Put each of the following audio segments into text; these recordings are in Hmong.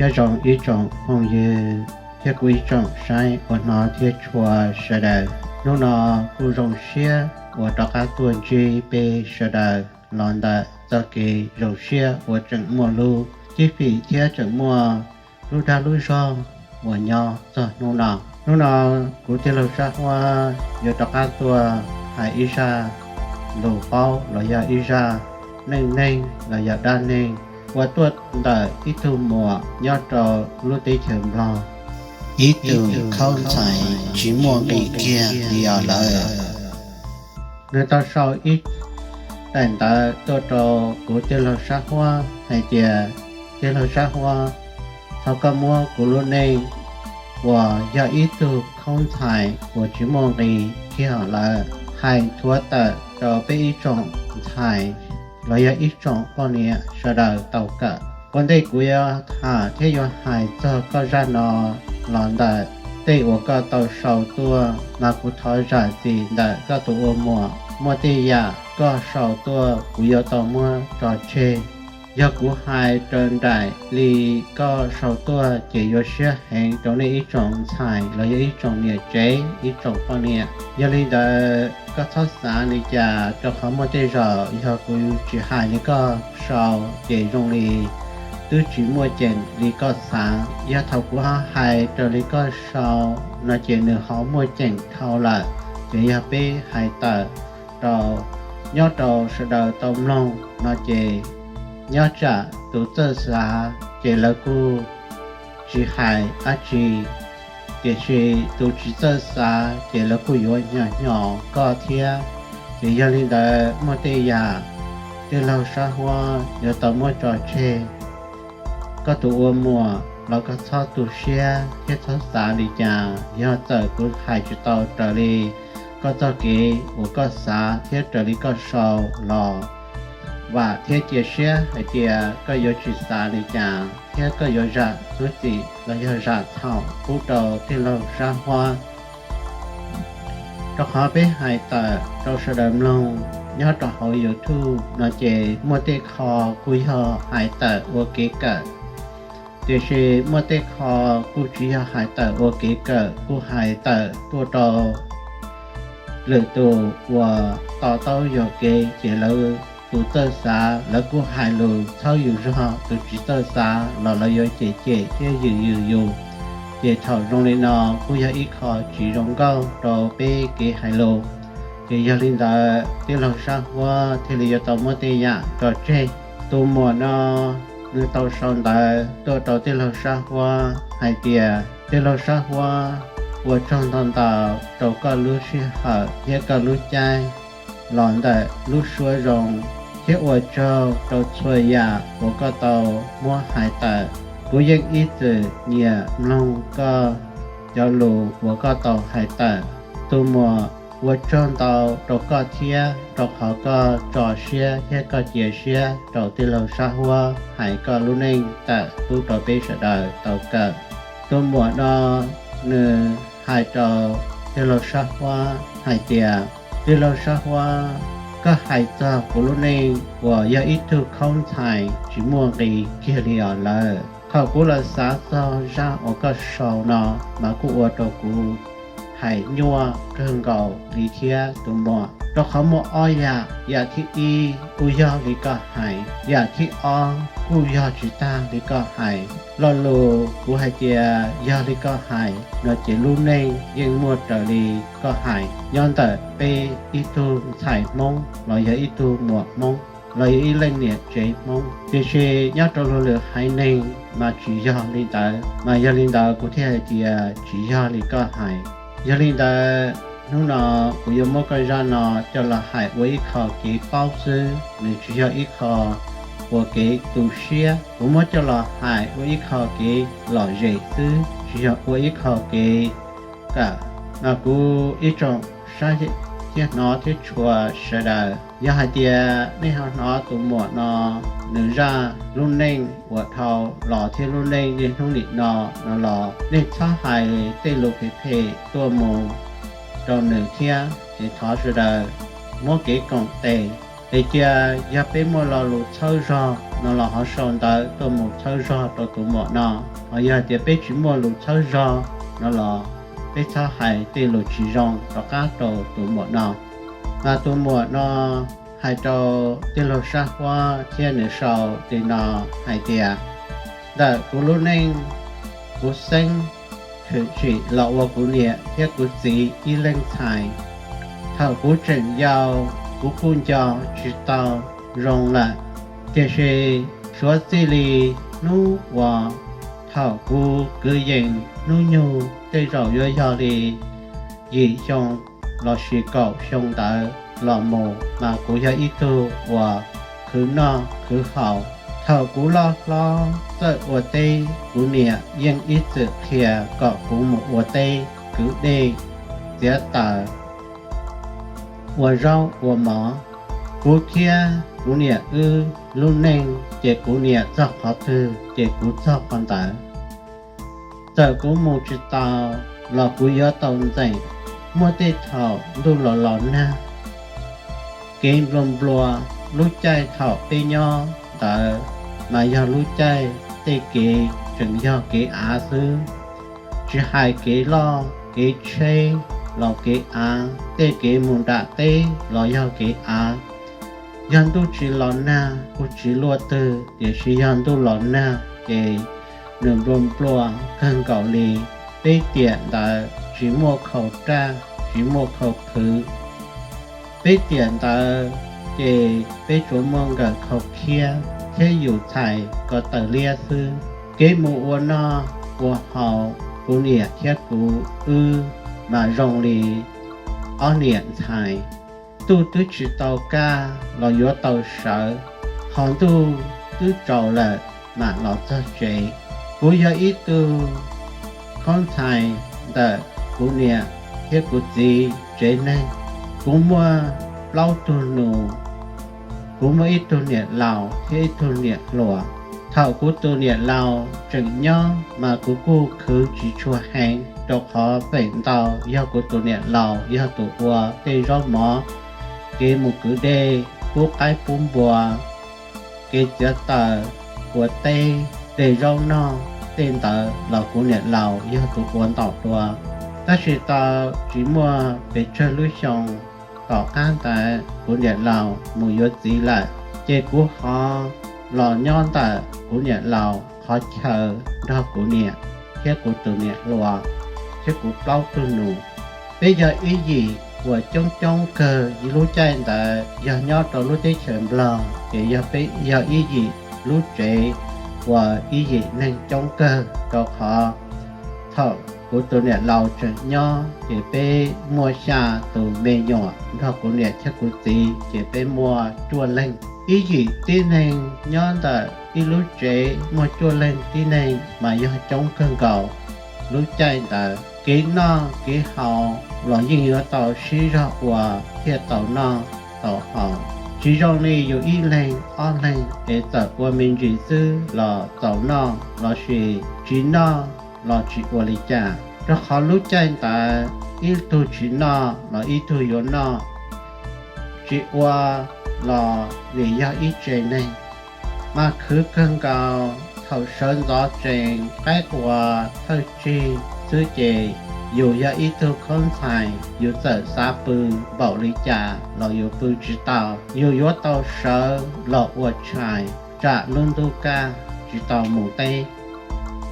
Nyob zoo ib tsoom phooj ywg thiab kuv ib tsoom saib uas hnov thiab tshua sawv daws. Hnub no kuj zoo siab uas rov qab tuaj ntsib peb sawv daws los ntawm txoj kev zoo siab uas tseem muaj lub cib fim thiab tseem muaj lub dag lub zog uas nyob txog hnub no. Hnub no kuv tij laug Sab Huab yuav rov qab tuaj hais ib zaj lus paub los yog ib zaj neej neeg los yog dab neeg uas tuaj ntawm ib tug muam nyob rau lub teb chaws Nplog. Ib tug khaub ntxhais tsis muaj nqis kiag li os lawm. Nws tau sau ib daim ntawv tuaj rau kuv tij laug Sab Huab hais tias, tij laug Sab Huab, thov koj muab kuv lub neej uas yog ib tug khaub ntxhais uas tsis muaj nqis kiag lawm hais nthuav tawm rau peb ib tsoom ntxhais los yog ib tsoom poj niam sawv daws tau kawm. Ua ntej kuv yuav tham thiab yuav hais txog koj zaj no los ntawm tej uas koj tau sau tuaj, mas kuv thov zam txim ntawm koj tus ua muam, muaj tej yam koj sau tuaj kuv yuav tau muab tso tseg. Yog kuv hais raws nraim li koj sau tuaj ces yuav siab heev rau nej ib tsoom ntxhais los yog ib tsoom niam tsev ib tsoom poj niam. Yog li ntawd koj txhob xav li cas, rau qhov muaj tej zaum yog kuv tsis hais li koj sau ces zoo li twb tsis muaj ceem li koj xav. Yog thaum kuv ho hais raws li koj sau no ces nws ho muaj ceem dhau lawm. Ces yog peb hais tawm rau nyob rau sawv daws tau mloog no ces nyob tsam tus txawj xav ces lawv kuj tsis hais dab tsi, tiam sis tus tsis txawj xav ces lawv kuj yuav hnyos hnyos koj thiab. Ces yog li ntawd muaj tej yam tij laug Sab Huab yuav tau muab tso tseg. Koj tus ua muam los koj txhob tu siab thiab txhob xav li cas. Yog txawm kuv hais tsis tau raws li koj txoj kev uas koj xav thiab raws li koj sau los vam thiab cia siab hais tias koj yuav tsis xav li cas thiab koj yuav zam lub txim los yog zam txhaum pub rau tij laug Sab Huab. Rau qhov peb hais tawm rau sawv daws mloog nyob rau hauv YouTube no ces muaj tej qho kuj yog hais tawm ua kev kawm, tiam sis muaj tej qho kuj tsis yog hais tawm ua kev kawm, kuj hais tawm tuaj rau lwm tus uas to taub yog kev ces lawv tus txawj xav lawv kuj hais lus txhawb yus zog, tus tsis txawj xav los lawv yuav cem cem thiab yws yws yus. Ces thaum zoo li no kuj yog ib qho tsis zoo nkauj rau peb kev hais lus. Ces yog li ntawd tij laug Sab Huab thiaj li yuav tau muab tej yam tso tseg. Tus muam no nws tau sau ntawv tuaj rau tij laug Sab Huab hais tias, tij laug Sab Huab, ua tsaug ntau ntau rau koj lub sij hawm thiab koj lub caij los ntawm lub suab zoo, thiab ua tsaug rau txhua yam uas koj tau muab hais tawm. Kuv yeej ib txwm nyiam mloog koj cov lus uas koj tau hais tawm. Tus muam, ua tsaug ntau rau koj thiab rau qhov koj tso siab thiab koj cia siab rau tij laug Sab Huab hais koj lub neej tawm pub rau peb sawv daws tau kawm. Tus muam no nws hais rau tij laug Sab Huab hais tias, tij laug Sab Huab, koj hais txog kuv lub neej uas yog ib tug khaub ntxhais tsis muaj nqis kiag li os lawm. Thaum kuv los xav txog zaj uas koj sau no mas kuj ua rau kuv hais nyuaj kawg nkaus li thiab tus muam, rau qhov muaj ob yam. Yam thib ib kuj yog li koj hais, yam thib ob kuj yog tsis tag li koj hais. Lo lus kuv hais tias yog li koj hais no ces lub neej yeej muaj raws li koj hais nyob ntawm peb ib tug ntxhais Hmoob los yog ib tug muam Hmoob los yog ib leej niam tsev Hmoob. Tiam sis nyob rau luag lwm haiv neeg mas tsis yog li ntawd, mas yog li ntawd kuv thiaj hais tias tsis yog li koj hais. Yog li ntawd hnub no kuv yuav muab koj zaj no coj los hais ua ib qho kev paub xwb, nws tsis yog ib qho ua kev tu siab. Kuv muab coj los hais ua ib qho kev lom zem xwb, tsis yog ua ib qho kev kawm. Mas kuv ib tsoom saib thiab hnov thiab tshua sawv daws, yog hais tias nej ho hnov tus muam no nws zaj lub neej uas dhau los thiab lub neej niaj hnub nim no no los, nej txhob hais tej lus phem phem tuaj mus rau nws thiab. Ces thov sawv daws muab kev koom tes, es cia yog peb muaj lo lus txhawb zog no los ho sau ntawv tuaj mus txhawb zog rau tus muam no. Ho yog tias peb tsis muaj lus txhawb zog no los peb txhob hais tej lus tsis zoo rov qab rau tus muam no. Mas tus muam no hais rau tij laug Sab Huab thiab nws sau li no hais tias, ntawm kuv lub neej, kuv xeeb tshwm sim los ua kuv niam thiab kuv txiv ib leeg ntxhais. Thaum kuv tseem yau, kuv kuj nco tsis tau zoo lawm, tiam sis suav txij li hnub uas thaum kuv kwv yees hnub nyoog tej zaum yuav yog li yim xyoo lossis kaum xyoo ntawd los mus mas kuv yog ib tug uas khwv noj khwv haus. Thaum kuv loj hlob txawj ua teb, kuv niam yeej ib txwm qhia kom kuv mus ua teb kwv dej, txiav taws, ua zaub ua mov. Kuv thiab kuv niam wb lub neej ces kuv niam txog qhov twg ces kuv txog qhov ntawd. Txawm kuv mus tsis tau los kuv yuav tau ntxeem. Muaj tej thaum ntuj los los nag, kev nplua nplua, lub caij thaum peb nyob ntawd mas yog lub caij tej kev tseem yog kev av xwb. Tsis hais kev loj kev tsheb los kev av, tej kev mus nram teb los yog kev av. Yog ntuj tsis los nag kuj tsis luaj twg, tiam sis yog ntuj los nag ces nws nplua nplua kawg nkaus li. Peb tiam ntawd tsis muaj khau raj, tsis muaj khau qhwv. Peb tiam ntawd ces peb tsuas muaj nkawm khau khiab thiab yus txhais ko taw liab xwb. Kev mus ua noj ua haus, kuv niam thiab kuv wb mas zoo li ob niam ntxhais. Ntuj twb tsis tau kaj los yuav tau sawv, ho ntuj twb tsaus lawm mam los txog tsev. Kuv yog ib tug khaub ntxhais ntawm kuv niam thiab kuv txiv tsev neeg. Kuv muaj plaub tug nus, kuv muaj ib tug niam laus thiab ib tug niam hluas. Thaum kuv tus niam laus tseem nyob mas kuv kuj khwv tsis tshua heev, rau qhov feem ntau yog kuv tus niam laus yog tus ua tej zaub mov, kev mus kwv dej, pub qaib pub npua, kev txiav taws, ua teb, de zaub noj, tej ntawd los kuv niam laus yog tus ua ntau dua. Tab sis tau tsis muaj pes tsawg lub xyoo, tom qab ntawd kuv niam laus mus yuav txiv lawm, ces kuv ho los nyob ntawm kuv niam laus qhov chaw nrog kuv niam thiab kuv tus niam hluas thiab kuv plaub tug nus. Peb yog ib yim uas coob coob kawg, lub caij ntawd yog nyob rau lub teb chaws Nplog ces yog peb yog ib yim lub tsev uas ib yim neeg coob kawg, rau qhov thaum kuv tus niam laus tseem nyob ces peb muaj xya tus me nyuam nrog kuv niam thiab kuv txiv ces peb muaj cuaj leeg. Ib yim tib neeg nyob ntawm ib lub tsev muaj cuaj leeg tib neeg mas yog coob kawg nkaus lub caij ntawd. Kev noj kev haus los yeej yuav tau sib zog ua thiaj tau noj tau haus. Tsis zoo li yus ib leeg ob leeg es txawm ua me ntsis xwb los txaus noj, lossis tsis noj los tsis ua li cas, rau qhov lub caij ntawd ib tug tsis noj los ib tug yuav noj, tsis ua los nim yog ib tse neeg. Mas khwv kawg nkaus thaum sawv ntxov tsees qaib qua thawj tsig xwb ces yus yog ib tug khaub ntxhais, yus txawm xav pw npaum li cas los yus pw tsis tau, yus yuav tau sawv los ua tshais tsam lub ntuj kaj tsis tau mus teb.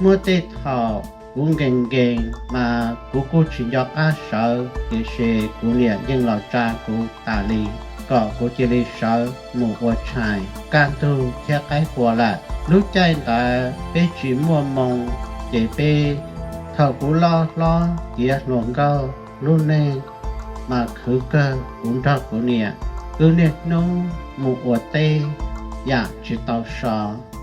Muaj tej thaum kuv nkees nkees mas kuv kuj tsis nco qab sawv, tiam sis kuv niam yeej los tsa kuv tas li kom kuv cia li sawv mus ua tshais, kaj ntug thiab qaib qua lawm. Lub caij ntawd peb tsis muaj moo, ces peb, thaum kuv loj hlob tiav hluas nkauj, lub neej mas khwv kawg kuv nrog kuv niam. Wb niaj hnub mus ua teb yam tsis tau so,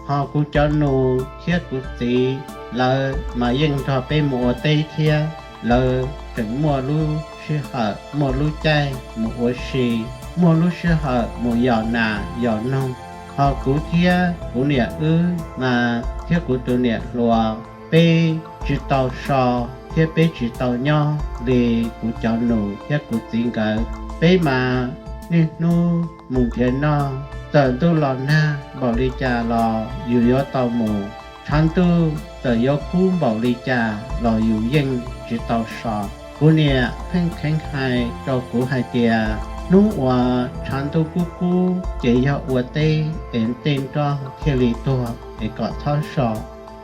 ho kuv cov nus thiab kuv txiv lawv mas yeej nrog peb mus ua teb thiab. Lawv tseem muaj lub sij hawm muaj lub caij mus ua si, muaj lub sij hawm mus yos nas yos noog. Ho kuv thiab kuv niam wb mas thiab kuv tus niam hluas, peb tsis tau so thiab peb tsis tau nyob li kuv cov nus thiab kuv txiv nkawd. Peb mas niaj hnub mus nrhiav noj, Txawm ntuj los nag npaum li cas los yus yuav tau mus. Tshav ntuj txawm yuav kub npaum li cas los yus yeej tsis tau so. Kuv niam pheej kheev hais rau kuv hais tias hnub uas tshav ntuj kub kub ces yog ua teb es tej nroj thiaj li tuag es kom txhob so.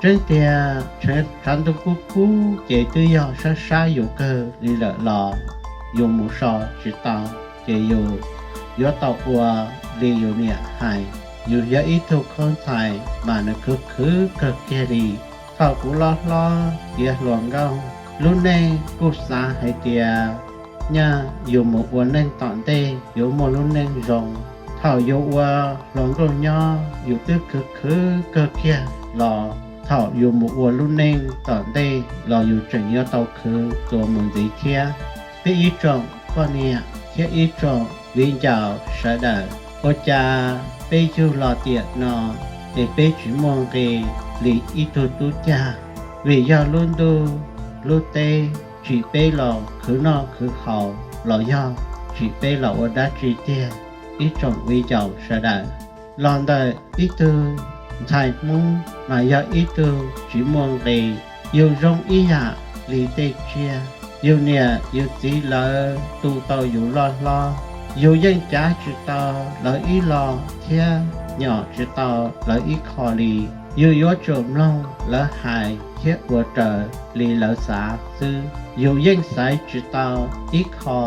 Tseeb tiag, tshav ntuj kub kub ces twb yog sab sab yus kawg li lawm los yus mus so tsis tau, ces yus yuav tau ua li yus niam hais. Yus yog ib tug khaub ntxhais mas nws khwv khwv kawg kiag li. Thaum kuv loj hlob tiav hluas nkauj, lub neej kuj xav hais tias nyaj yus mus ua neej tom ntej yuav muaj lub neej zoo. Thaum yus ua hluas nkauj nyob yus twb khwv khwv kawg kiag los thaum yus mus ua lub neej tom ntej los yus tseem yuav tau khwv tuaj mus ntxiv thiab. Peb ib tsoom poj niam thiab ib tsoom viv ncaus sawv daws, ua cas peb yug los tiam no es peb tsis muaj nqis li ib tug tub cag? Vim yog lub ntuj lub teb tsim peb los khwv noj khwv haus los yog tsim peb los ua dab tsi tiag? Ib tsoom viv ncaus sawv daws, los ntawm ib tug ntxhais Hmoob mas yog ib tug tsis muaj nqis. Yus zoo ib yam li tej tsiaj, yus niam yus txiv lawv tu tau yus loj hlob, yus yeej cav tsis tau lawv ib lo thiab nyom tsis tau lawv ib qho li. Yus yuav tsum mloog lawv hais thiab ua raws li lawv xav xwb. Yus yeej xaiv tsis tau ib qho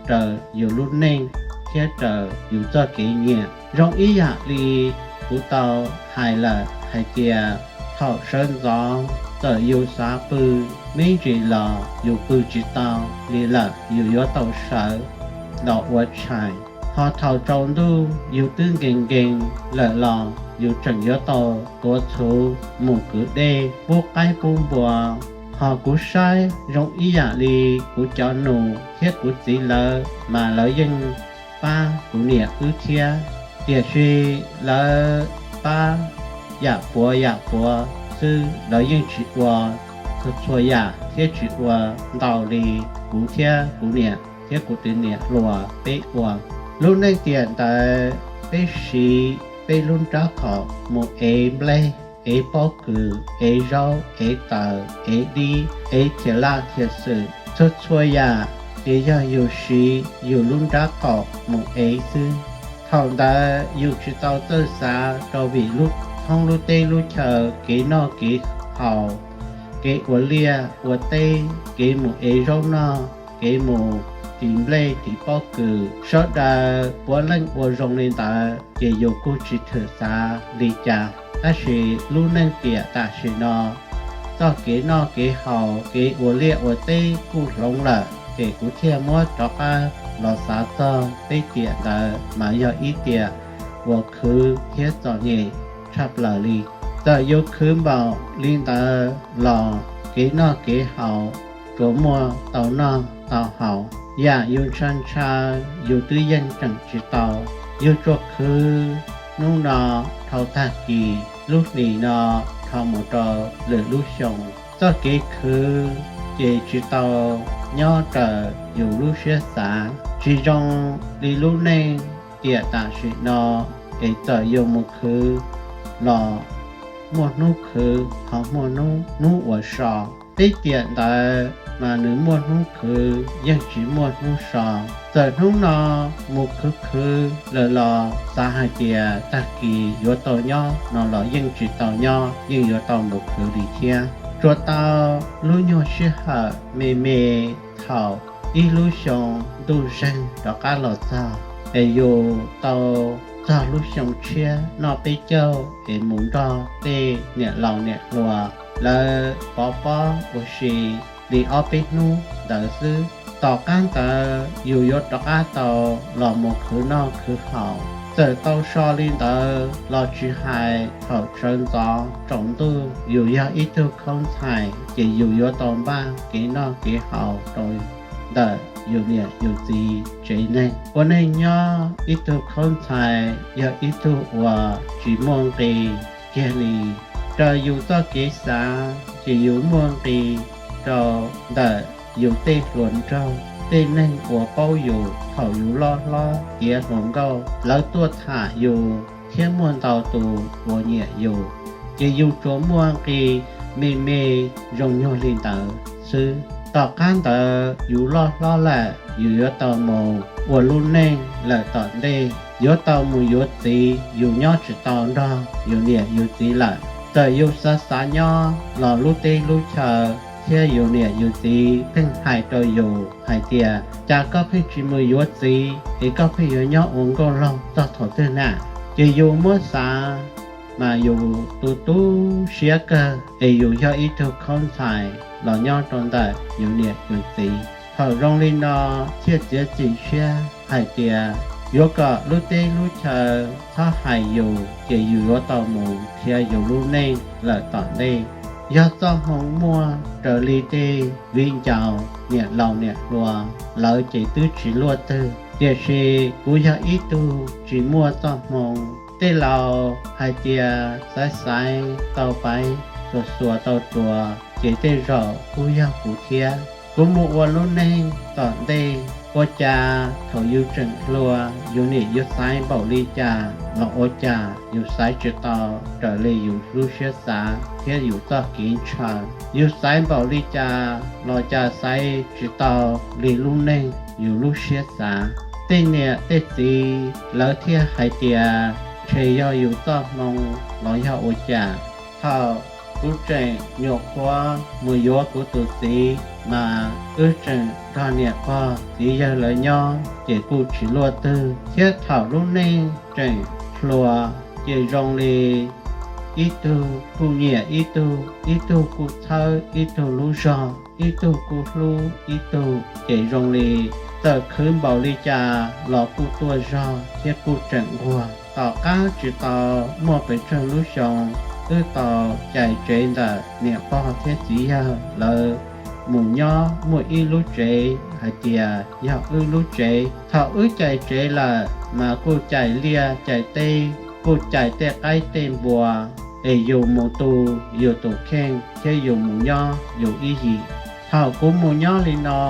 raws yus lub neej thiab raws yus txoj kev nyiam. Zoo ib yam li kuv tau hais lawm hais tias thaum sawv ntxov txawm yus xav pw me ntsis los yus pw tsis tau li lawm, yus yuav tau sawv los ua tshais. Ho thaum tsaus ntuj yus twb nkees nkees lawm los yus tseem yuav tau tuav txhuv mus kwv dej pub qaib pub npua. Ho kuv saib zoo ib yam li kuv cov nus thiab kuv txiv lawv mas lawv yeej pab kuv niam wb thiab, tiam sis lawv pab yam puav yam puav xwb, lawv yeej tsis ua txhua txhua yam thiab tsis ua ntau li kuv thiab kuv niam thiab kuv tus niam hluas peb ua. Lub neej tiam ntawd peb siv peb lub nrab qaum mus ev nplej, ev pob kws, ev zaub, ev taws, ev dib, ev thiam laj thiam xwm, txhua txhua yam ces yog yus siv yus lub nrab qaum mus ev xwb. Thaum ntawd yus tsis tau txawj xav rau vim lub thoob lub teb lub chaw, kev noj kev haus, kev ua liaj ua teb, kev mus ev zaub noj, kev mus tiv nplej tiv pob kws, sawv daws puav leej ua zoo li ntawd ces yus kuj tsis thwm xav li cas. Tab sis lub neej tiam tam sim no, txoj kev noj kev haus, kev ua liaj ua teb kuj hloov lawm, ces kuv thiaj muab rov qab los xav txog peb tiam ntawd mas yog ib tiam uas khwv thiab txom nyem tshaj plaws li. Txawm yuav khwv npaum li ntawd los kev noj kev haus tsuas muaj tau noj tau haus, yam yus ntshaw ntshaw yus twb yeej tseem tsis tau. Yus tsuas khwv hnub no dhau tag kis, lub hlis no dhau mus rau lwm lub xyoo. Txoj kev khwv ces tsis tau nyob raws yus lub siab xav. Tsis zoo li lub neej tiam tam sim no, es txawm yus mus khwv los muaj hnub khwv ho muaj hnub uas so. Peb tiam ntawd mas nws muaj hnub khwv yeej tsis muaj hnub so. Txawm hnub no mus khwv khwv lawm los xav hais tias tag kis yuav tau nyob no los yeej tsis tau nyob, yeej yuav tau mus khwv li thiab. Tsuas tau lub nyuag sij hawm me me thaum ib lub xyoo ntuj zeeg rov qab los txog, es yus tau txog lub xyoo tshiab noj peb caug es mus nrog tej niam laus niam hluas lawv pov pob ua si li ob peb hnub ntawd xwb. Tom qab ntawd yus yuav rov qab tau los mus khwv noj khwv haus. Txawm tau so li ntawd los tsis hais thaum sawv ntxov tsaus ntuj yus yog ib tug khaub ntxhais ces yus yuav tau npaj kev noj kev haus rau ntawm yus niam yus txiv tsev neeg. Ua neej nyob ib tug khaub ntxhais yog ib tug uas tsis muaj nqis kiag li. Raws yus txoj kev xav ces yus muaj nqis rau ntawm yus tej hluas nraug, tej neeg uas paub yus thaum yus loj hlob tiav hluas nkauj, lawv tuaj tham yus thiab muaj ntau tus uas nyiam yus, ces yus tsuas muaj nqi me me zoo nyuag li ntawd xwb. Tom qab ntawd yus loj hlob lawm, yus yuav tau mus ua lub neej lawm tom ntej, yuav tau mus yuav txiv, yus nyob tsis tau nrog yus niam yus txiv lawm. Txawm yus xav xav nyob los lub teb lub chaw thiab yus niam yus txiv pheej hais rau yus hais tias, cas koj pheej tsis mus yuav txiv es koj pheej yuav nyob ua nkauj laug txog thaum twg na? Ces yus muab xav mas yus tu tu siab kawg es yus yog ib tug khaub ntxhais los nyob rau ntawm yus niam yus txiv. Thaum zoo li no thiaj txiav txim siab hais tias yuav kom lub teb lub chaw txhob hais yus, ces yus yuav tau mus nrhiav yus lub neej lawm tom ntej. Yog txoj hmoo muaj raws li tej viv ncaus niam laus niam hluas lawv ces twb tsis luaj twg, tiam sis kuv yog ib tug tsis muaj txoj hmoo. Tej laus hais tias xaiv xaiv tau paiv, xuas xuas tau ruas, ces tej zaum kuj yog kuv thiab. Kuv mus ua lub neej tom ntej, ua cas thaum yus tseem hluas yus niam yus xaiv npaum li cas los ua cas yus xaiv tsis tau raws li yus lub siab xav thiab yus txoj kev ntshaw. Yus xaiv npaum li cas los cas xaiv tsis tau li lub neej yus lub siab xav. Tej niam tej txiv lawv thiaj hais tias ntshe yog yus txoj hmoo los yog ua cas. Thaum kuv tseem nyuam qhuav mus yuav kuv tus txiv mas wb tseem nrog niam pog txiv yawg lawv nyob ces kuj tsis luaj twg, thiab thaum lub neej tseem hluas ces zoo li ib tug kuj nyiam ib tug, ib tug kuj txhawb ib tug lub zog, ib tug kuj hlub ib tug, ces zoo li txawm khwv npaum li cas los kuj tuaj zog thiab kuj tseem nquag. Tom qab tsis tau muaj pes tsawg lub xyoo, twb tau cais tsev ntawm niam pog thiab txiv yawg lawv mus nyob muaj ib lub tsev hais tias yog wb lub tsev. Thaum wb cais tsev lawm mas kuj cais liaj cais teb, kuj cais tej qaib tej npua, es yus mus tu yus tus kheej thiab yus mus nyob yus ib yim. Thaum kuv mus nyob li no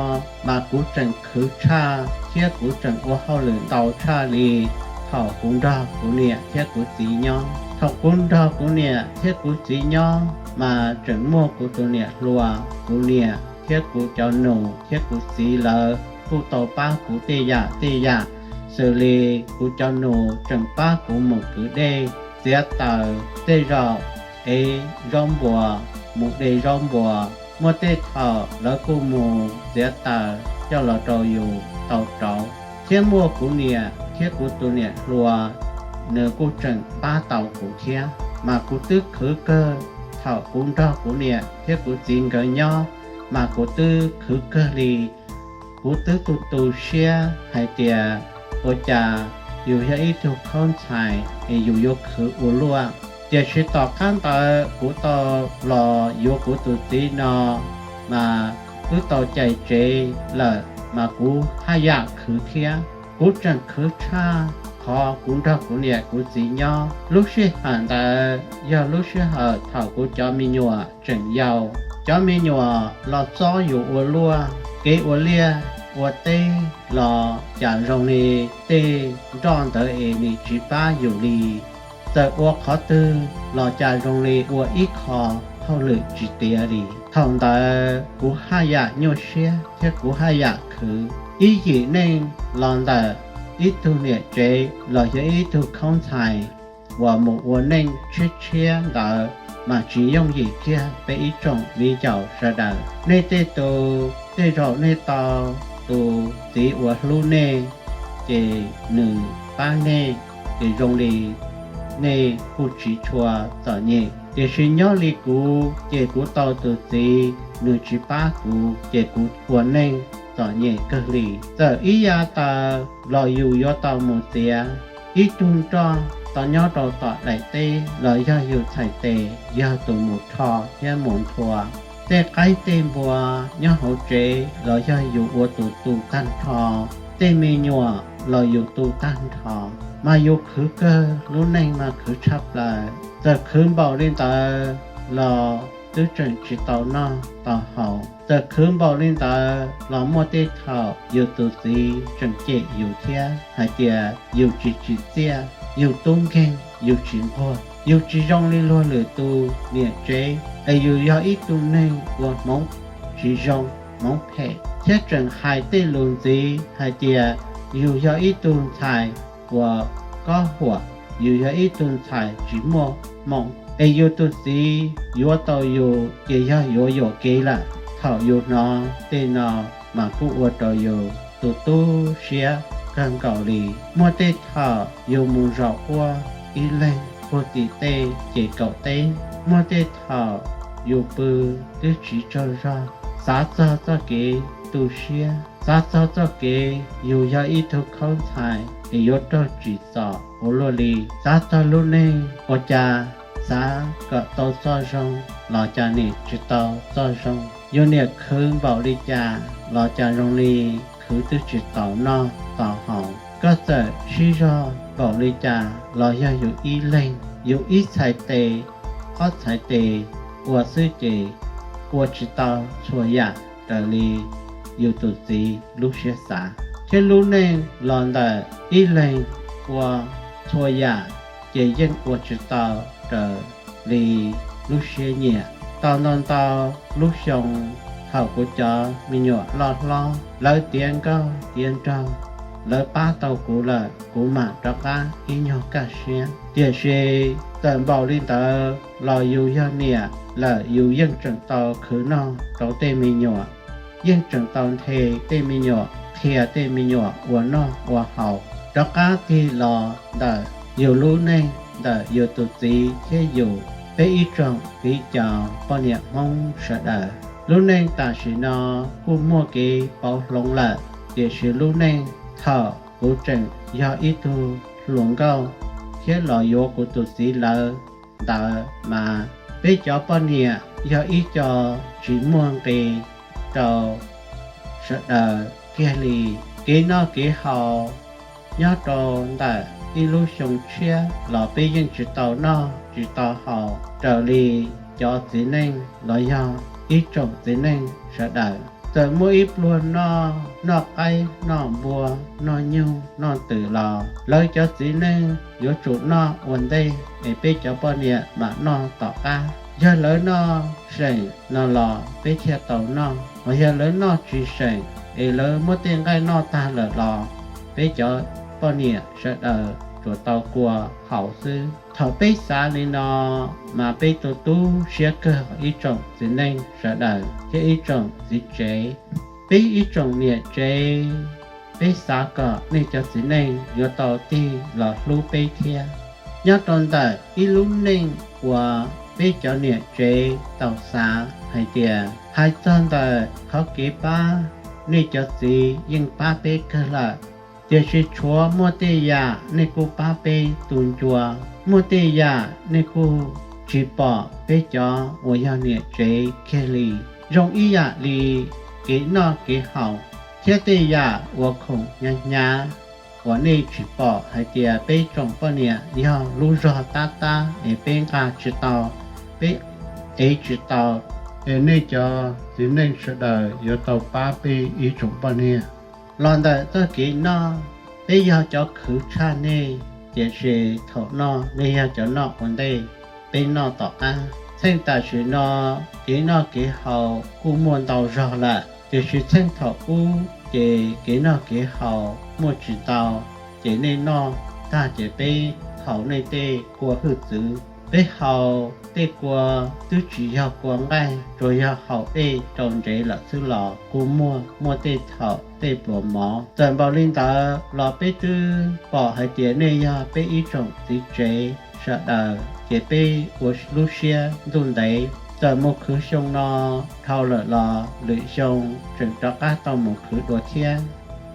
mas kuv tseem khwv tshaj thiab kuv tseem ua hauj lwm ntau tshaj li thaum kuv nrog kuv niam thiab kuv txiv nyob. Thaum kuv nrog kuv niam thiab kuv txiv nyob mas tseem muaj kuv tus niam hluas, kuv niam thiab kuv cov nus thiab kuv txiv lawv kuj tau pab kuv tej yam tej yam, xws li kuv cov nus tseem pab kuv mus kwv dej, txiav taws, tej zaum ev zaub npuas, mus de zaub npuas. Muaj tej thaum lawv kuj mus txiav taws coj los rau yus tau rauv. Thiab muaj kuv niam thiab kuv tus niam hluas, nws kuj tseem pab tau kuv thiab. Mas kuv twb khwv kawg, thaum kuv nrog kuv niam thiab kuv txiv nkawd nyob mas kuv twb khwv kawg li. Kuv twb tu tu siab hais tias ua cas yus yog ib tug khaub ntxhais es yus yuav khwv ua luaj. Tiam sis tom qab ntawd kuv tau los yuav kuv tus txiv no mas twb tau cais tsev lawm mas kuv haj yam khwv thiab. Kuv tseem khwv tshaj qhov kuv nrog kuv niam kuv txiv nyob. Lub sij hawm ntawd yog lub sij hawm thaum kuv cov me nyuam tseem yau. Cov me nyuam los txob yus ua luaj, kev ua liaj ua teb los cas zoo li tej nroj ntawd es nws tsis pab yus li. Txawm ua qhov twg los cas zoo li ua ib qho hauj lwm tsis tiav li. Thaum ntawd kuv haj yam nyuaj siab thiab kuv haj yam khwv. Ib yim neej los ntawm ib tug niam tsev los yog ib tug khaub ntxhais uas mus ua neej tshiab tshiab ntawd mas tsis yooj yim kiag peb ib tsoom viv ncaus sawv daws. Nej tej tus tej zaum nej tau tus txiv uas hlub nej, ces nws pab nej, ces zoo li nej kuj tsis tshua txom nyem. Tiam sis nyob li kuv ces kuv tau tus txiv nws tsis pab kuv ces kuv ua neej txom nyem kawg li. Txawm ib yav taws los yus yuav tau mus txiav, ib tug nroj tau nyob rau tom daim teb los yog yus txhais tes yog tus mus rho thiab mus nthua. Tej qaib tej npua nyob hauv tsev los yog yus ua tus tu tag nrho. Tej me nyuam los yus tu tag nrho. Mas yus khwv kawg, lub neej mas khwv tshaj plaws. Txawm khwv npaum li ntawd los twb tseem tsis tau noj tau haus. Txawm khwv npaum li ntawd los muaj tej thaum yus tus txiv tseem cem yus thiab hais tias yus tsis tsim txiaj yus tub nkeeg yus tsis nquag. Yus tsis zoo li luag lwm tus niam tsev, es yus yog ib tug neeg ua hmoov tsis zoo, hmoov phem, thiab tseem hais tej lus ntxiv hais tias yus yog ib tug ntxhais uas kob huam, yus yog ib tug ntxhais tsis muaj hmoo, es yus tus txiv yuav tau yus ces yog yuav yuam kev lawm. Thaum yus hnov tej no mas kuj ua rau yus tu tu siab kawg nkaus li. Muaj tej thaum yus mus zaum quaj ib leeg puag tim tej ces kaum teb, muaj tej thaum yus pw twb tsis tsaug zog, xav txog txoj kev tu siab, xav txog txoj kev yus yog ib tug khaub ntxhais es yuav raug tsim txom ua luaj li, xav txog lub neej ua cas xav kom tau txoj zoo los cas nim tsis tau txoj zoo. Yus niam khwv npaum li cas los cas zoo li khwv twb tsis tau noj tau haus. Koj txawm sib zog npaum li cas los yog yus ib leeg, yus ib txhais tes, ob txhais tes ua xwb ces ua tsis tau txhua yam raws li yus tus txiv lub siab xav. Thiab lub neej los ntawm ib leeg ua txhua yam ces yeej ua tsis tau raws li lub siab nyiam. Tau ntau ntau lub xyoo, thaum kuv cov me nyuam loj hlob, lawv tiav nkauj tiav nraug, lawv pab tau kuv lawm, kuv mam rov qab ib nyuag kaj siab. Tiam sis txawm npaum li ntawd los yus yog niam lawm, yus yeej tseem tau khwv noj rau tej me nyuam, yeej tseem tau nthe tej me nyuam, qhia tej me nyuam ua noj ua haus. Rov qab tig los ntawm yus lub neej, ntawm yus tus txiv thiab yus, peb ib tsoom viv cov poj niam Hmoob sawv daws, lub neej tam sim no kuj muaj kev pauv hloov lawm, tiam sis lub neej thaum kuv tseem yog ib tug hluas nkauj thiab los yuav kuv tus txiv lawv ntawd mas peb cov poj niam yog ib co tsis muaj nqis rau sawv daws kiag li. Kev noj kev haus nyob rau ntawm ib lub xyoo tshiab los peb yeej tsis tau noj tsis tau haus raws li cov txiv neej los yog ib tsoom txiv neej sawv daws. Txawm muaj ib pluag noj, noj qaib noj npua, noj nyuj noj twm los lawv cov txiv neej yuav tsum noj ua ntej es peb cov poj niam mam noj tom qab. Yog lawv noj seem no los peb thiaj tau noj, hos yog lawv noj tsis seem es lawv muab tej nqaij noj tag lawm los peb cov poj niam sawv daws tsuas tau kua haus xwb. Thaum peb xav li no mas peb tu tu siab kawg ib tsoom txiv neej sawv daws thiab ib tsoom txiv tsev. Peb ib tsoom niam tsev, peb xav kom nej cov txiv neej yuav tau tig los hlub peb thiab. Nyob rau ntawm ib lub neej uas peb cov niam tsev tau xav hais tias hais txog ntawm qhov kev pab nej cov txiv yeej pab peb kawg lawm, tiam sis tshuav muaj tej yam nej kuj pab peb tu ncua, muaj tej yam nej kuj tsis pom peb cov uas yog niam tsev kiag li. Zoo ib yam li kev noj kev haus thiab tej yam uas khoom hnyav hnyav uas nej tsis pom hais tias peb tsoom poj niam yog lub zog tab tab es peb nqa tsis tau, peb ev tsis tau, es nej cov txiv neej sawv daws yuav tau pab peb ib tsoom poj niam. Los ntawm txoj kev noj, peb yog cov khwv tshaj nej, tiam sis thaum noj nej yog cov noj ua ntej, peb noj tom qab. Txheej tam sim no kev noj kev haus kuj muaj ntau zog lawm, tiam sis txheej thaum ub ces kev noj kev haus muaj tsis ntau, ces nej noj tag ces peb haus nej tej kua hwj txwv. Peb haus tej kua twb tsis yog kua nqaij, tsuas yog haus dej rau ntsev lawm xwb los kuj muaj, muaj tej thaum tej pluas mov. Txawm npaum li ntawd los peb twb pom hais tias nej yog peb ib tsoom txiv tsev sawv daws, ces peb ua lub siab ntuj ntev. Txawm mus khwv xyoo no dhau lawm los lwm xyoo tseem rov qab tau mus khwv dua thiab,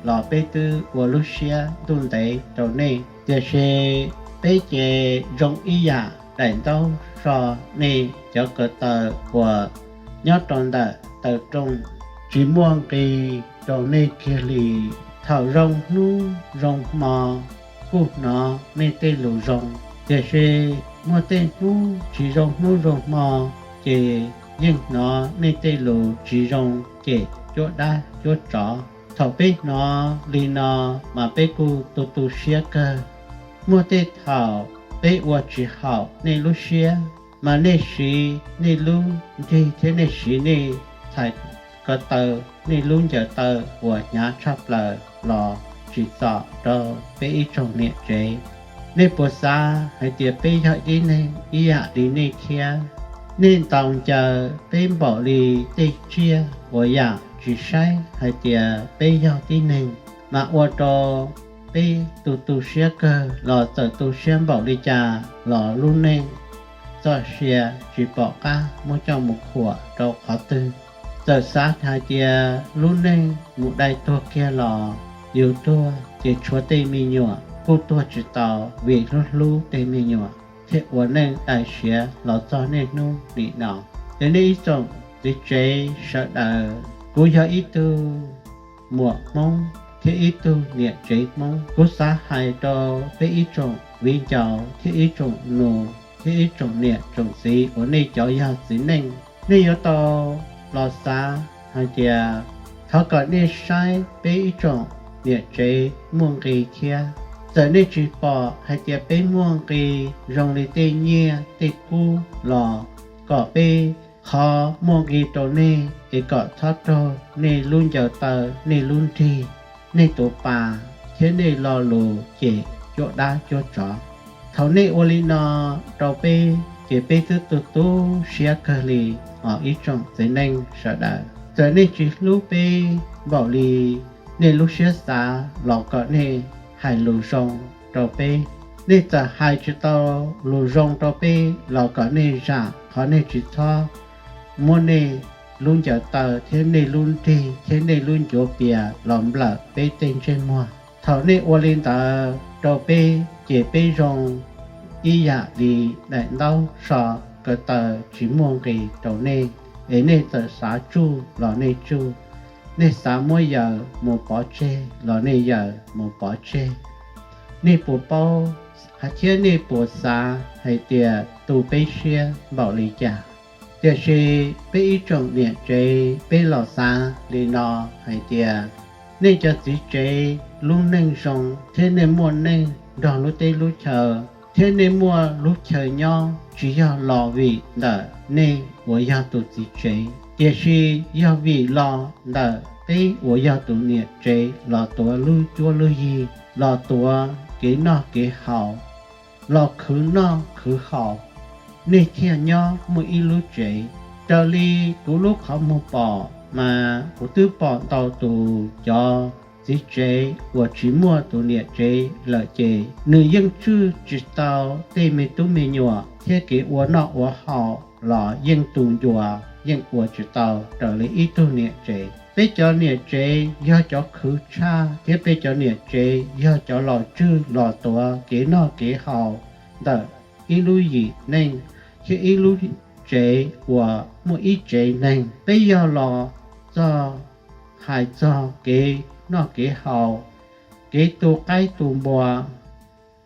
los peb twb ua lub siab ntuj ntev rau nej. Tiam sis peb ces zoo ib yam daim ntaub so nej cov ko taw uas nyob rau ntawm taw rooj, tsis muaj nqis rau nej kiag li. Thaum zoo hnub zoo hmo kuj hnov nej tej lus zoo, tiam sis muaj tej hnub tsis zoo hnub zoo hmo, ces yeej hnov nej tej lus tsis zoo cem cuab dab cuab tsov. Thaum peb hnov li no mas peb kuj tu tu siab kawg. Muaj tej thaum peb ua tsis haum nej lub siab, mas nej siv nej lub nrig thiab nej siv nej txhais ko taw, nej lub ncaws taw uas hnyav tshaj plaws los tsim txom rau peb ib tsoom niam tsev. Nej puas xav hais tias peb yog tib neeg ib yam li nej thiab? Nej ntaus ncaws peb npaum li tej tsiaj uas yam tsis saib hais tias peb yog tib neeg, mas ua rau peb tu tu siab kawg los txawm tu siab npaum li cas los lub neej txoj sia tsis pom qab muab coj mus khuam rau qhov twg. Txawm xav hais tias lub neej mus dai tuag kiag los yus tuag ces tshuav tej me nyuam kuj tuag tsis tau vim hlub hlub tej me nyuam thiaj ua neej dai siav los txog niaj hnub nim no. Ces nej ib tsoom txiv tsev sawv daws, kuv yog ib tug muam Hmoob thiab ib tug niam tsev Hmoob, kuv xav hais rau peb ib tsoom viv ncaus thiab ib tsoom nus thiab ib tsoom niam tsoom txiv uas nej cov yog txiv neej, nej yuav tau los xav hais tias thov kom nej saib peb ib tsoom niam tsev muaj nqis thiab. Txawm nej tsis pom hais tias peb muaj nqis zoo li tej nyiaj tej kub los kom peb qhov muaj nqis rau nej es kom txhob raug nej lub ncaws taw, nej lub nrig, nej tus pas thiab nej lo lus cem cuab dab cuab tsov. Thaum nej ua li no rau peb ces peb twb tu tu siab kawg li os ib tsoom txiv neej sawv daws. Txawm nej tsis hlub peb npaum li nej lub siab xav los kom nej hais lus zoo rau peb. Nej txawm hais tsis tau lus zoo rau peb los kom nej zam qhov nej tsis txhob muab nej lub ncaws taw thiab nej lub nrig thiab nej lub ncuav pias los nplawm peb tej ntsej muag. Thaum nej ua li ntawd rau peb ces peb zoo ib yam li daim ntaub so ko taw tsis muaj nqis rau nej, es nej txawm xav tsuj los nej tsuj, nej xav muab yaws mus pov tseg los nej yaws mus pov tseg. Nej puas paub thiab nej puas xav hais tias tu peb siab npaum li cas? Tiam sis peb ib tsoom niam tsev peb los xav li no hais tias nej cov txiv tsev lub neej zoo thiab nej muaj neej nrog lub teb lub chaw thiab nej muaj lub chaw nyob tsis yog los vim ntawm nej uas yog tus txiv tsev, tiam sis yog vim los ntawm peb uas yog tus niam tsev los tuav lub cuab lub yig, los tuav kev noj kev haus, los khwv noj khwv haus, nej thiaj nyob muaj ib lub tsev. Raws li kuv lub qhov muag pom mas kuv twb pom ntau tus cov txiv tsev uas tsis muaj tus niam tsev lawm ces nws yeej tswj tsis tau tej me tub me nyuam thiab kev ua noj ua haus los yeej tus ncua yeej ua tsis tau raws li ib tug niam tsev. Peb cov niam tsev yog cov khwv tshaj thiab peb cov niam tsev yog cov los tswj los tuav kev noj kev haus ntawm ib lub yim neej thiab ib lub tsev uas muaj ib tsev neeg. Peb yog los txog hais txog kev noj kev haus, kev tu qaib tu npua,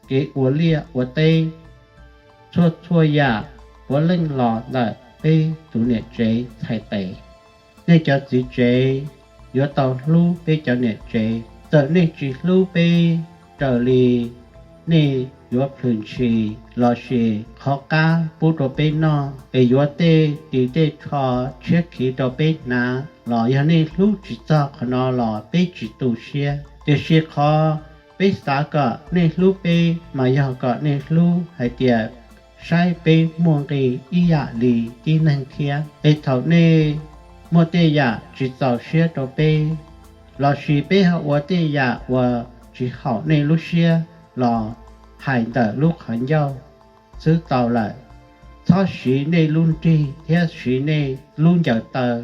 kev ua liaj ua teb, txhua txhua yam puav leej los ntawm peb tus niam tsev txhais tes. Nej cov txiv tsev yuav tau hlub peb cov niam tsev. Txawm nej tsis hlub peb raws li nej yuav plhws ntshis lossis qhov qab pub rau peb noj es yuav tej ris tej tsho tshiab khiv rau peb hnav los yog nej hlub tsis txog qhov no los peb tsis tu siab. Tiam sis qhov peb xav kom nej hlub peb mas yog kom nej hlub hais tias saib peb muaj nqis ib yam li tib neeg thiab. Es thaum nej muaj tej yam tsis txaus siab rau peb, lossis peb ho ua tej yam uas tsis haum nej lub siab los hais ntawm lub qhov ncauj xwb tau lawm. Txhob siv nej lub nrig thiab siv nej lub ncaws taw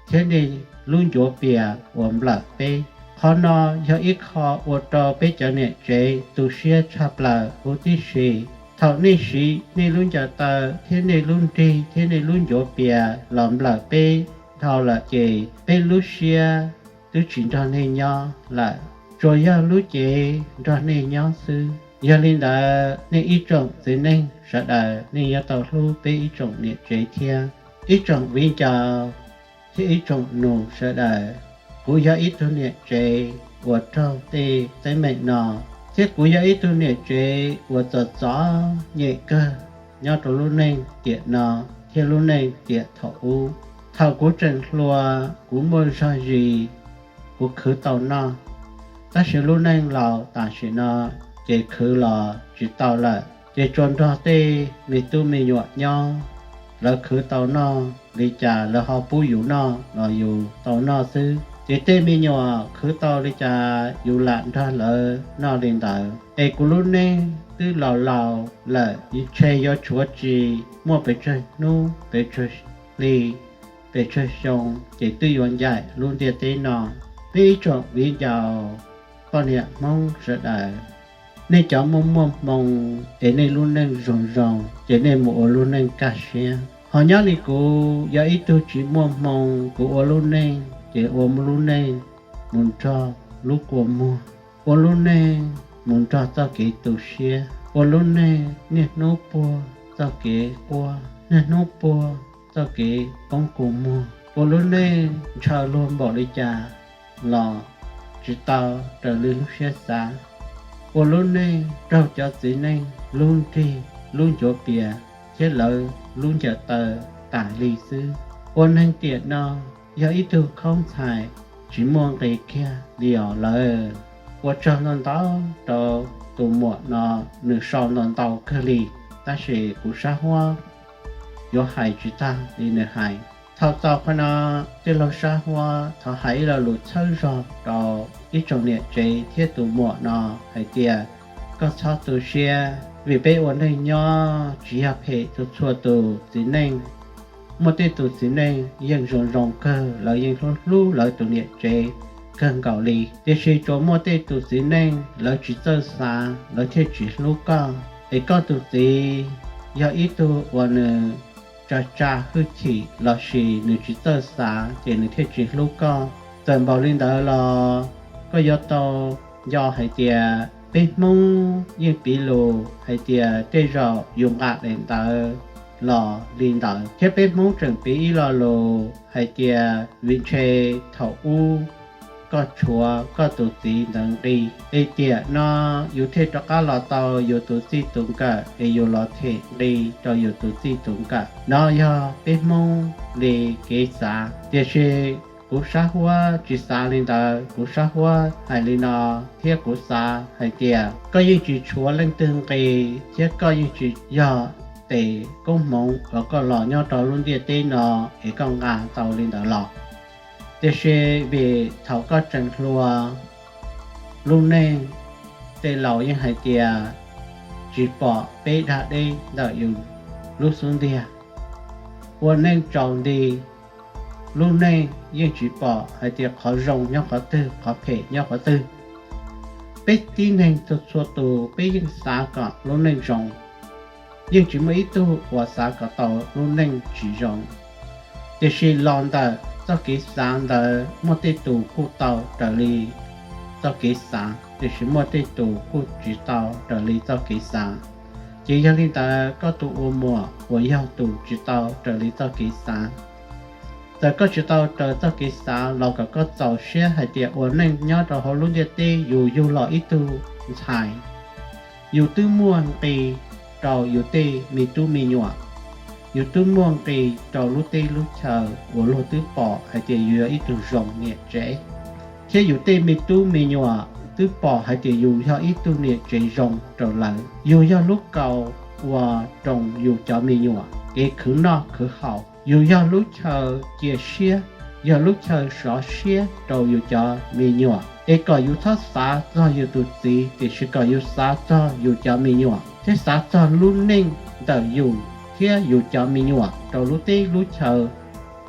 thiab nej lub ncuav pias uas nplawm peb. Qhov no yog ib qho ua rau peb cov niam tsev tu siab tshaj plaws huv tib si. Thaum nej siv nej lub ncaws taw thiab nej lub nrig thiab nej lub ncuav pias los nplawm peb dhau lawm ces peb lub siab twb tsis nrog nej nyob lawm, tsuas yog lub cev nrog nej nyob xwb. Yog li ntawd nej ib tsoom txiv neej sawv daws nej yuav tau hlub peb ib tsoom niam tsev thiab. Ib tsoom viv ncaus thiab ib tsoom nus sawv daws, kuv yog ib tug niam tsev uas raug tej teeb meem no Thiab kuv yog ib tug niam tsev uas txom txom nyem kawg nyob rau lub neej tiam no thiab lub neej tiam thaum ub. Thaum kuv tseem hluas, kuv muaj zog zis, kuv khwv tau noj, tab sis lub neej laus tam sim no ces khwv los tsis tau lawm, ces tsuas nrog tej me tub me nyuam nyob. Lawv khwv tau noj li cas lawv ho pub yus noj los yus tau noj xwb, ces tej me nyuam khwv tau li cas yus lam nrog lawv noj li ntawd. Es kuv lub neej twb laus laus lawm, ntshe yuav tshuav tsis muaj pes tsawg hnub, pes tsawg hli, pes tsawg xyoo ces twb yuav ncaim lub ntiaj teb no. Nej ib tsoom viv ncaus poj niam Hmoob sawv daws, nej cov muaj muaj hmoo es nej lub neej zoo zoo ces nej mus ua lub neej kaj siab. Ho nyob li kuv yog ib tug tsis muaj hmoo, kuv ua lub neej ces ua lub neej mus nrog lub kua muag, ua lub neej mus nrog txoj kev tu siab, ua lub neej niaj hnub puag txoj kev quaj, niaj hnub puag txoj kev poob kua muag, ua lub neej ntshaw luag npaum li cas los tsis tau raws li lub siab xav, ua lub neej raug cov txiv neej lub nrig lub ncuav pias thiab lawv lub ncaws taw tas li xwb. Ua neeg tiam no yog ib tug khaub ntxhais tsis muaj nqis kiag li os lawm. Ua tsaug ntau ntau rau tus muam no, nws sau ntau ntau kawg li, tab sis kuv sab huab yuav hais tsis tag li nws hais. Thaum txaus qhov no, tij laug sab huab thov hais ib lo lus txhawb zog rau ib tsoom niam tsev thiab tus muam no hais tias, koj txhob tu siab, vim peb ua neej nyob tsis yog phem txhua txhua tus txiv neej. Muaj tej tus txiv neej yeej zoo zoo kawg, lawv yeej hlub hlub lawv tus niam tsev kawg nkaus li, tiam sis tsuas muaj tej tus txiv neej lawv tsis txawj xav, lawv thiaj tsis hlub koj. Es koj tus txiv yog ib tug uas nws tsa tsa hwj chim lossis nws tsis txawj xav ces nws thiaj tsis hlub koj. Txawm npaum li ntawd los koj yuav tau nco hais tias peb Hmoob yeej piv lus hais tias tej zaum yus nqa daim ntawv los li ntawd, thiab peb Hmoob tseem piv ib lo lus hais tias vim ntshe thaum ub koj tshuav koj tus txiv ntawd nqi, es tiam no yus thiaj rov qab los tau yus tus txij tus nkawm es yus los them nqi rau yus tus txij tus nkawm. No yog peb Hmoob li kev xav, tiam sis kuv sab huab tsis xav li ntawd. Kuv sab huab hais li no, thiab kuv xav hais tias koj yeej tsis tshuav leej twg nqi, thiab koj yeej tsis yog tes koob hmoov uas koj los nyob rau lub ntiaj teb no es koj nqa tau li ntawd los. Tiam sis vim thaum koj tseem hluas, lub neej tej laus yeej hais tias tsis pom peb dag deb ntawm yus lub xub ntiag. Ua neej tsaus nti, lub neej yeej tsis pom hais tias qhov zoo nyob qhov twg, qhov phem nyob qhov twg. Peb tib neeg txhua txhua tus peb yeej xav kom lub neej zoo, yeej tsis muaj ib tug uas xav kom tau lub neej tsis zoo. Tiam sis los ntawm txoj kev xav ntawd muaj tej tus kuj tau raws li txoj kev xav, tiam sis muaj tej tus kuj tsis tau raws li txoj kev xav. Ces yog li ntawd koj tus ua muam uas yog tus tsis tau raws li txoj kev xav, txawm koj tsis tau raws txoj kev xav los kom koj txaus siab hais tias ua neej nyob rau hauv lub ntiaj teb yus yug los ib tug ntxhais, yus twb muaj nqi rau yus tej me tub me nyuam, yus twb muaj nqi rau lub teb lub chaw uas luag twb pom hais tias yus yog ib tug zoo niam tsev, thiab yus tej me tub me nyuam twb pom hais tias yus yog ib tug niam tsev zoo rau lawv. Yus yog lub kaus uas roos yus cov me nyuam kev khwv noj khwv haus, yus yog lub chaw cia siab, yog lub chaw sov siab rau yus cov me nyuam. Es kom yus txhob xav txog yus tus txiv, tiam sis kom yus xav txog yus cov me nyuam thiab xav txog lub neej ntawm yus thiab yus cov me nyuam rau lub teb lub chaw.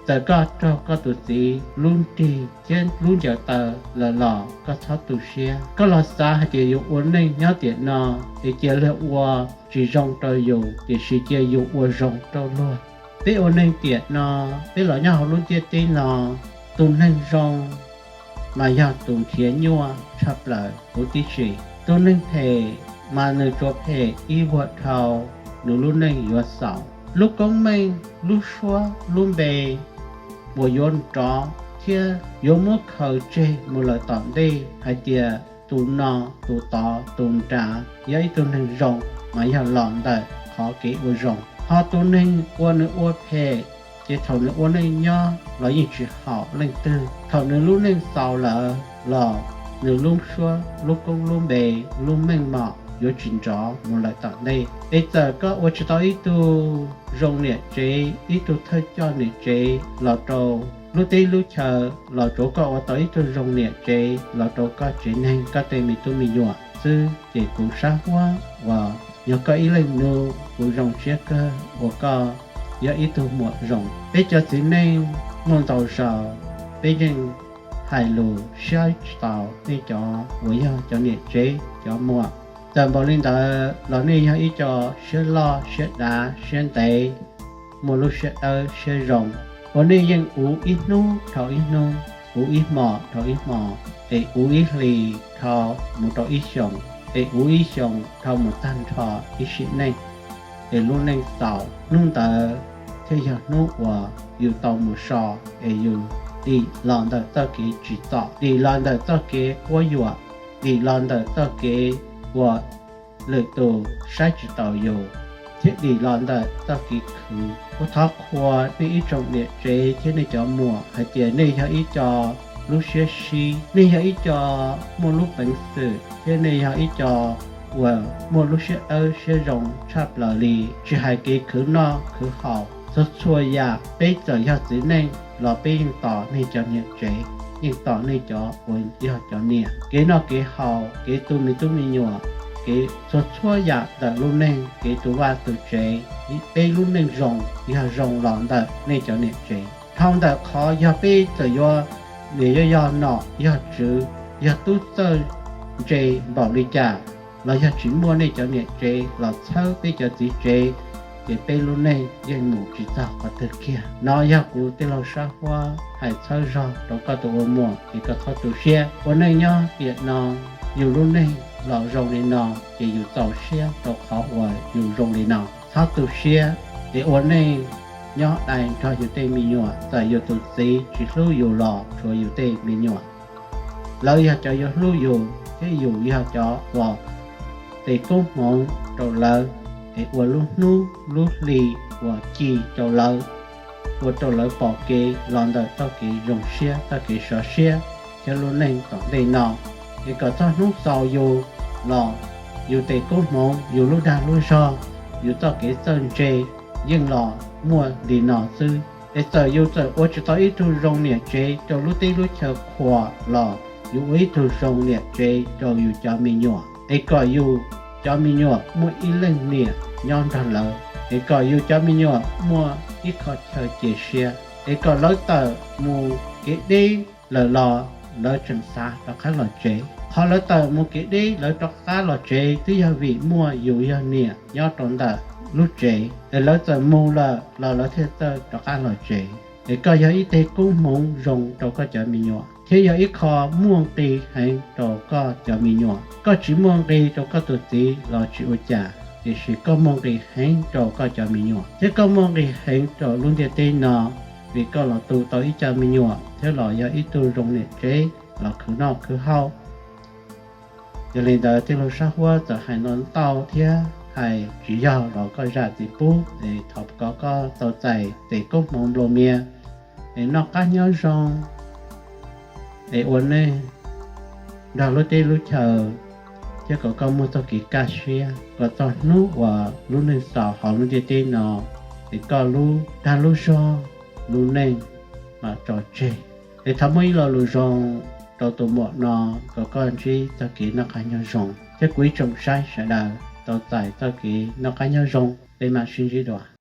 Txawm koj raug koj tus txiv lub nrig thiab lub ncaws taw lawm los koj txhob tu siab. Koj los xav hais tias yus ua neej nyob tiam no es cia luag ua tsis zoo rau yus, tiam sis cia yus ua zoo rau luag. Peb ua neeg tiam no, peb los nyob hauv lub ntiaj teb no, tus neeg zoo mas yog tus nrhiav nyuaj tshaj plaws huv tib si. Tus neeg phem mas nws tsuas phem ib vuag dhau, nws lub neej yuav xaus. Lub koob meej, lub suab, lub npe uas yuav nrov thiab yuav muab khaws tseg mus lawm tom ntej hais tias tus no, tus tod, tus nrad, yog ib tug neeg zoo mas yog los ntawm qhov kev ua zoo. Ho tus neeg uas nws ua phem, ces thaum nws ua neej nyob los yeej tsis haum leej twg. Thaum nws lub neej xaus lawm los nws lub suab, lub koob lub npe, lub meej mom yuav tsis nrov mus lawm tom ntej. Es txawm koj ua tsis tau ib tug zoo niam tsev, ib tug thawj coj niam tsev los rau lub teb lub chaw, los tsuav koj ua tau ib tug zoo niam tsev los rau koj tsev neeg, koj tej me tub me nyuam xwb, ces kuv sab huab uas yog koj ib leeg nus, kuv zoo siab kawg uas koj yog ib tug muam zoo. Peb cov txiv neej muaj ntau zaus peb yeej hais lus saib tsis taus nej cov uas yog cov niam tsev cov muam. Txawm npaum li ntawd los nej yog ib co siab loj siab dav siab ntev, muaj lub siab dawb siab zoo, uas nej yeej uv ib hnub dhau ib hnub, uv ib hmos dhau ib hmos, es uv ib hlis dhau mus rau ib xyoos, es uv ib xyoos dhau mus tag nrho ib sim neej. Es lub neej xaus hnub ntawd thiaj yog hnub uas yus tau mus so, es yus dim los ntawm txoj kev tsim txom, dim los ntawm txoj kev quab yuam, dim los ntawm txoj kev uas lwm tus saib tsis taus yus, thiab dim los ntawm txoj kev khwv. Kuv thov qhuas nej ib tsoom niam tsev thiab nej cov muam hais tias nej yog ib co lub siab sib, nej yog ib co muaj lub peev xwm, thiab nej yog ib co uas muaj lub siab dawb siab zoo tshaj plaws li. Tsis hais kev khwv noj khwv haus, txhua txhua yam, peb txawm yog txiv neej los peb yeej tos nej cov niam tsev, yeej tos nej cov uas yog cov niam. Kev noj kev haus, kev tu me tub me nyuam, kev txhua txhua yam ntawm lub neej, kev tu vaj tu tsev, peb lub neej zoo yog zoo los ntawm nej cov niam tsev. Dhau ntawm qhov yog peb txawm yuav niam yog, yog nom yog tswv, yog tub txawj ntse npaum li cas, los yog tsis muaj nej cov niam tsev los txhawb peb cov txiv tsev, ces peb lub neej yeej mus tsis txog qhov twg kiag. No yog kuv tij laug sab huab hais txhawb zog rau koj tus ua muam, ces koj txhob tu siab. Ua neej nyob tiam no, yus lub neej los zoo li no, ces yus txaus siab rau qhov uas yus zoo li no. Txhob tu siab, es ua neej nyob dai nrog yus tej me nyuam, txawm yus tus txiv tsis hlub yus los tshuav yus tej me nyuam, lawv yog cov yuav hlub yus, thiab yus yog cov uas tes koob hmoov rau lawv, es ua lub hnub lub hli uas ci rau lawv, ua rau lawv pom kev los ntawm txoj kev zoo siab, txoj kev sov siab, thiab lub neej tom ntej no. Es kom txog hnub xaus yus los, yus tes koob hmoov, yus lub dag lub zog, yus txoj kev txawj ntse yeej los muaj li no xwb. Es txawm yus txawm ua tsis tau ib tug zoo niam tsev rau lub teb lub chaw qhuas los, yus ua ib tug zoo niam tsev rau yus cov me nyuam, es kom yus cov me nyuam muaj ib leej niam nyob nrog lawv, es kom yus cov me nyuam muaj ib qho chaw cia siab, es kom lawv tawm mus kev deb lawm los lawv tseem xav rov qab los tsev. Qhov lawv tawm mus kev deb lawv rov qab los tsev twb yog vim muaj yus yog niam nyob rau ntawm lub tsev, es lawv txawm mus lawm los lawv thiaj txawj rov qab los tsev. Es koj yog ib teg koob hmoov zoo rau koj cov me nyuam, thiab yog ib qho muaj nqis heev rau koj cov me nyuam. Koj tsis muaj nqis rau koj tus txiv los tsis ua cas, tiam sis koj muaj nqis heev rau koj cov me nyuam, thiab koj muaj nqis heev rau lub ntiaj teb no, vim koj los tu tau ib co me nyuam thiab los yog ib tug zoo niam tsev los khwv noj khwv haus. Yog li ntawd tij laug sab huab txawm hais ntau ntau thiab hais tsis yog los koj zam txim pub, es thov kom koj txaus txais tes koob hmoov nplua mias, es noj qab nyob zoo, es ua neej nrog lub teb lub chaw, thiab kom koj muaj txoj kev kaj siab kom txog hnub uas lub neej xaus hauv lub ntiaj teb no, es koj lub dag lub zog, lub neej mam tso tseg. Es thov muaj ib lo lus zoo rau tus muam no, kom koj ntsib txoj kev noj qab nyob zoo, thiab kuv ib tsoom saib sawv daws tau txais txoj kev noj qab nyob zoo, peb mam sib ntsib dua.